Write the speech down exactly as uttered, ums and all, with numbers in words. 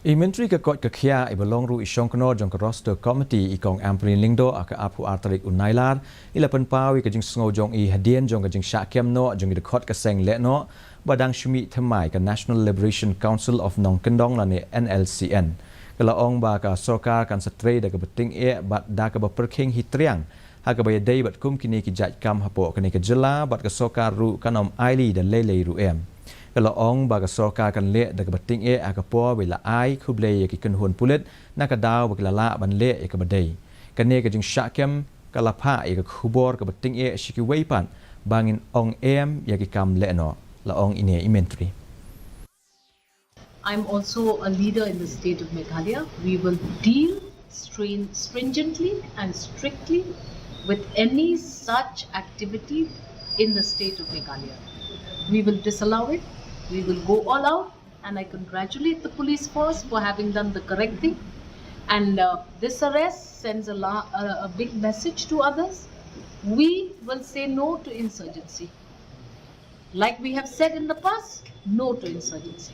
I Myntri ka koit ka khiah iba long ruh i shongknor jong ka Roster Committee, i Kong Ampareen Lyngdoh, ha ka arphew ar tarik u Nailar, i la pynpaw ïa ka jingsngew jong i hadien jong ka jingshah kem noh jong i dkhot ka seng lehnoh ba dang shu mih thymmai, ka National Liberation Council of Nongkyndong lane N L C N. Ka la ong ba ka sorkar kan sa trei da kaba tyngeh bad da kaba pyrkhing hi triang ha kaba ïadei bad kum kine ki jait kam hapoh kane ka jylla, bad ka sorkar ruh kan ym ailad da lei lei ruh em. Ka la ong ba ka sorkar kan leh da kaba tyngeh ha ka por ba i la ai khublei ïa ki kynhun pulit na ka daw ba ki la lah ban leh ïa kaba dei. Kane ka jingshah kem ka la phah ïa ka khubor kaba tyngeh sha kiwei pat ba ngin ong em ïa ki kam lehnoh, la ong ine i Myntri. I'm also a leader in the state of Meghalaya. We will deal strain, stringently and strictly with any such activity in the state of Meghalaya. We will disallow it. We will go all out. And I congratulate the police force for having done the correct thing. And uh, this arrest sends a, la- a, a big message to others. We will say no to insurgency. Like we have said in the past, no to insurgency.